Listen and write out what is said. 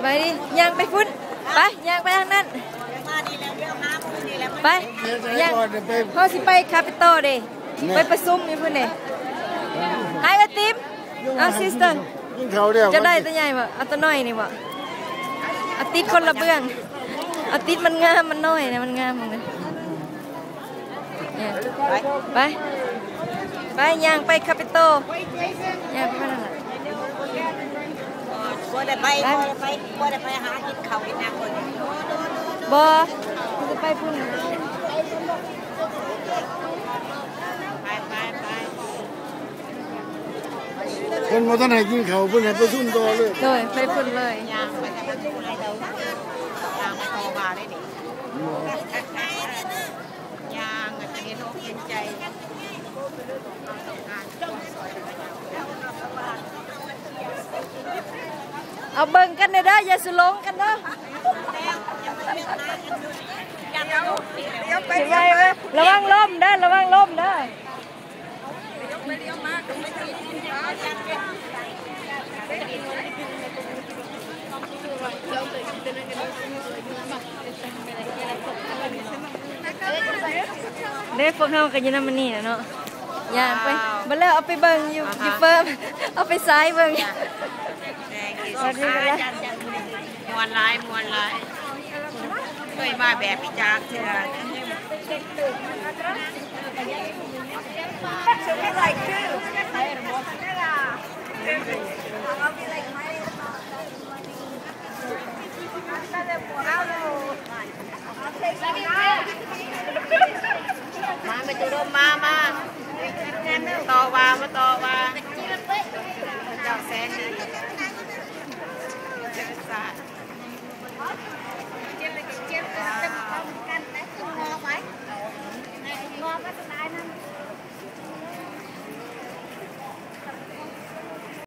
ໄປດິ ຍ່າງໄປພຸ້ນ ໄປ ຍ່າງໄປທາງນັ້ນ ໄປ ຍ່າງ ເຮົາຊິໄປ Capitol ເດ້ ໄປປະຊຸມຢູ່ພຸ້ນເດ້. Hi ອາຕິມ ເອົາ sister ກິນເຂົ້າແລ້ວ ເຈົ້າໄດ້ຕົວໃຫຍ່ບໍ່? ເອົາຕົວນ້ອຍນີ້ບໍ່? ເອົາຕິດຄົນລະເບື້ອງ ເອົາຕິດມັນງາມ ມັນນ້ອຍນະ ມັນງາມໝົດເລີຍ. ໄປ ໄປ ຍ່າງໄປ Capitol ຍ່າງໄປນັ້ນລະ. ບໍ່ໄດ້ໄປ ບໍ່ໄດ້ໄປ ບໍ່ໄດ້ໄປຫາກິນເຂົ້າກິນນ້ຳ ບໍ່ ບໍ່ໄດ້ໄປພຸ້ນ ໄປ ໄປ ໄປ. ເພິ່ນບໍ່ທັນໃຫ້ກິນເຂົ້າ ເພິ່ນໃຫ້ໄປຊຸມຕໍ່ເລີຍ ໂດຍ ໄປພຸ້ນເລີຍ. ເອົາເບິ່ງກັນເດີ ຢ່າສຸລົງກັນເດີ ລະວັງລົ້ມເດີ ລະວັງລົ້ມເດີ. ເດ້ ພວກເຮົາກໍຢູ່ນຳອັນນີ້ແຫຼະເນາະ ຍ່າງໄປ ບໍ່ແລ້ວເອົາໄປເບິ່ງຢູ່ ຢູ່ເຟີມ ເອົາໄປຊາຍເບິ່ງ. ມ່ວນຫຼາຍ ມ່ວນຫຼາຍ ເຄີຍມາແບບອີ່ຈາກເທື່ອ. ມາ ແມ່ຕູ້ດົມ ມາ ມາ ຕໍ່ວ່າ ມາຕໍ່